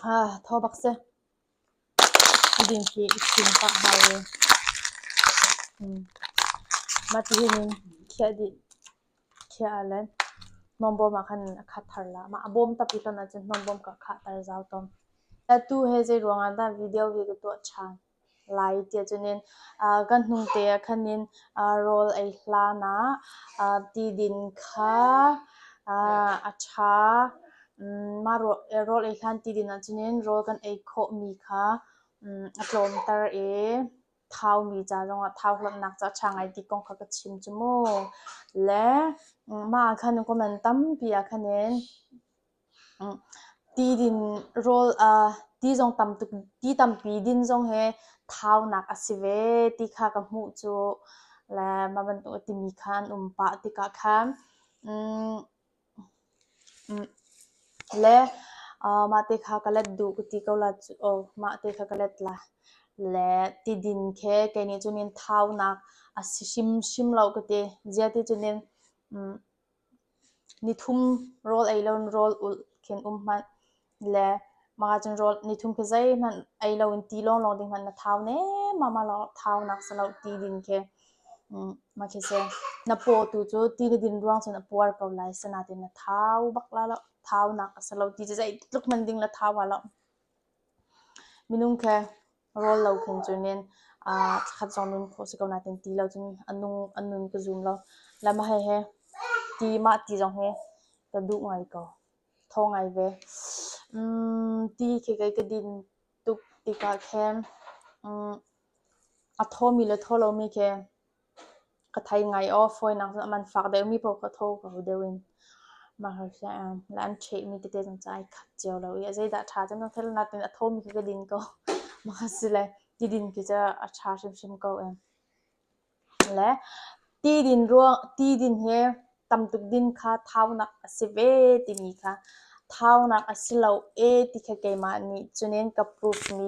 Thaw bak si. Tidin khi i chim pah hau i mah ti hin in khiah dih. Khiah ah le hnawmbawm ah khan a khat thar la. Mah a bawm tapi hlonh ahcun hnawmbawm ka khahter zau tawn. Atu he zei ruangah dah video hi ka tuah ṭhan lai tiah cunin kan hnung te ah khan in rawl ei hlan ah tidin kha a ṭha. Mah rawl ei hlan tidin ahcun in rawl kan ei khawhmi kha a tlawmter i thaumi ca zongah thau hlonhnak ca ṭha ngai ti kong kha ka chim cu mu. Le mah ah khan comment tampi ah khan in ti din rawl ti zong tam tuk ti tampi din zong hi thaunak a si ve ti kha ka hmuh cu. Le mah bantuk a timi kha an um pah tikah khan Le mah te kha ka let duh ka ti ko la cu aw mah te kha ka let la. Le tidin khi kei nih cun in thaunak a si hrimhrim lo ka ti. Zia ti cun in nithum rawl ei lo in rawl ulh khin um hmanh. Le mah ah cun rawl nithum khi zeihmanh ei lo in ti lawnglawng ding hmanh na thau nemmam ah thaunak si lo ti ding khi. Mah khi si. Na paw tu cu ti na din ruang cun a puar ko lai. Sinain na thau bak la lo. Thaunak a si lo. Ti cu zeitluk hmanh ding na thau hnga lo. Minung khi rawl lo khin cun in thlakhat zong nun khawh si ko nain ti lo cun a nung a nun ka zum lo. Le mah hihi ti mah ti zong hi ka duh ngai ko. Thaw ngai ve. Ti khi kei ka din tuk tikah khin a thawmi le thaw lomi khi ka thei ngai aw. Fawinak cun a man fak deuhmi paoh kha thaw ko deuh in mah le an ṭhehmi tete zong cu ai khat cio lo i zeidah ṭha cem thei lo nain a thawmi khi ka din ko. Mah si le tidin khi cu a ṭha hrimhrim ko ee. Le tidin ruang tidin hi tamtuk din kha thaunak a si ve timi kha thaunak a si lo ee ti kha keimah nih cunin ka proof mi.